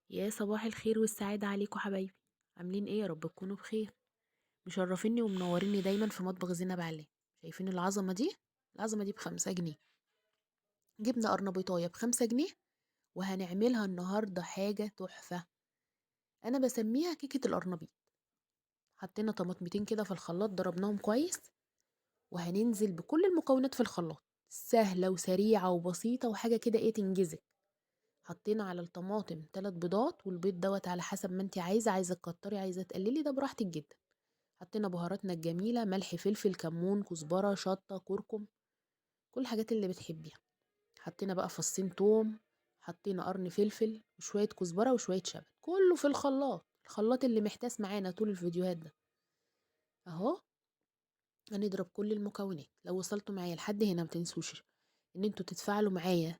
يا صباح الخير والسعادة عليكم حبايبي، عاملين ايه؟ يا رب تكونوا بخير. مشرفيني ومنوريني دايما في مطبخ زينب علام. شايفين العظمة دي؟ العظمة دي ب5 جنيه. جبنا قرنبيطاية ب5 جنيه وهنعملها النهاردة حاجة تحفة، أنا بسميها كيكة القرنبيط. حطينا طماطمتين كده في الخلاط، ضربناهم كويس، وهننزل بكل المكونات في الخلاط. سهلة وسريعة وبسيطة وحاجة كده ايه تنجزك. حطينا على الطماطم 3 بيضات، والبيض دوت على حسب ما انت عايزة، عايزة تكتري عايزة تقللي ده براحتك جدا. حطينا بهاراتنا الجميلة، ملح فلفل كمون كزبرة شطة كركم، كل الحاجات اللي بتحبيها. حطينا بقى فصين توم، حطينا قرن فلفل وشوية كزبرة وشوية شبت، كله في الخلاط. الخلاط اللي محتاس معانا طول الفيديوهات ده اهو. هنضرب كل المكونات. لو وصلتوا معايا لحد هنا ما تنسوش ان انتوا تتفاعلوا معايا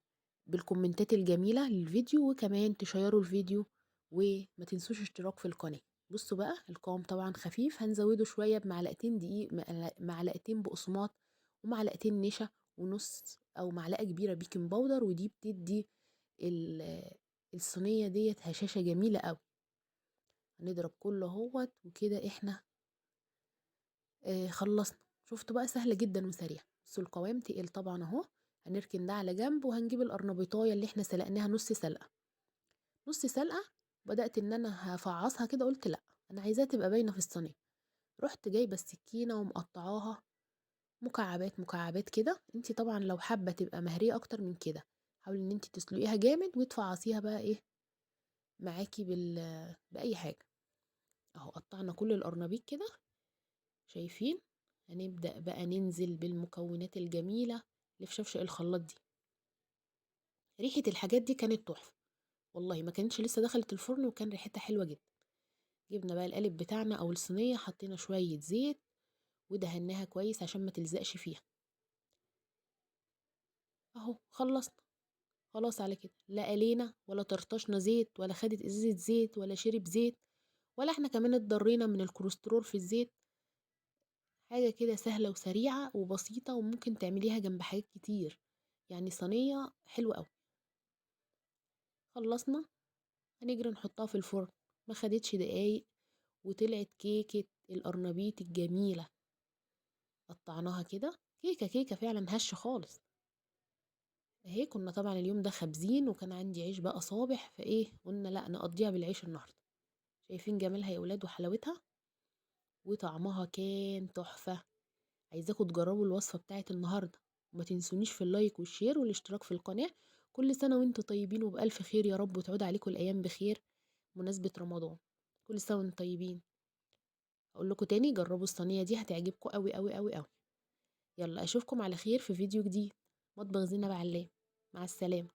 بالكومنتات الجميلة للفيديو، وكمان تشيروا الفيديو، وما تنسوش اشتراك في القناة. بصوا بقى القوام طبعا خفيف، هنزوده شوية بمعلقتين دقيق، معلقتين بقسماط ومعلقتين نشا ونص او معلقة كبيرة baking powder، ودي بتدي الصينية ديت هشاشة جميلة قوي. هنضرب كله اهوت وكده احنا خلصنا. شفتوا بقى سهلة جدا وسريعة. بصوا القوام تقل طبعا اهو. هنركن ده على جنب، وهنجيب القرنبيطايه اللي احنا سلقناها نص سلقه. نص سلقه بدات ان انا هفعصها كده، قلت لا انا عايزاها تبقى باينة في الصينية. رحت جايبه السكينة ومقطعاها مكعبات مكعبات كده. انتي طبعا لو حابة تبقى مهريه اكتر من كده حاولي ان انتي تسلقيها جامد وتفعصيها بقى ايه معاكي باي حاجة اهو. قطعنا كل القرنبيط كده، شايفين؟ هنبدا بقى ننزل بالمكونات الجميلة اللي في شفشق الخلاط دي. ريحه الحاجات دي كانت تحفة والله، ما كانتش لسه دخلت الفرن وكان ريحتها حلوة جدا. جبنا بقى القالب بتاعنا او الصينية، حطينا شوية زيت ودهناها كويس عشان ما تلزقش فيها اهو. خلصنا خلاص على كده، لا قلينا ولا طرطشنا زيت ولا خدت ازازة زيت ولا شرب زيت، ولا احنا كمان اتضرينا من الكوليسترول في الزيت. حاجة كده سهلة وسريعة وبسيطة، وممكن تعمليها جنب حاجات كتير، يعني صينية حلوة قوي. خلصنا، هنجري نحطها في الفرن. ما خدتش دقايق وطلعت كيكة القرنبيط الجميلة. قطعناها كده كيكة كيكة فعلا هشة خالص اهي. كنا طبعا اليوم ده خابزين، وكان عندي عيش بقى صابح، فايه قلنا لا نقضيها بالعيش النهارده. شايفين جمالها يا ولاد وحلاوتها، وطعمها كان تحفة. عايزاكم تجربوا الوصفة بتاعت النهاردة، وما تنسونيش في ال like وال share والاشتراك في القناة. كل سنة وانتم طيبين وبألف خير يا رب، وتعود عليكم الأيام بخير مناسبة رمضان. كل سنة وانتم طيبين. أقول لكم تاني جربوا الصينية دي هتعجبكم قوي قوي قوي قوي. يلا أشوفكم على خير في فيديو جديد. مطبخ زينب علام، مع السلامة.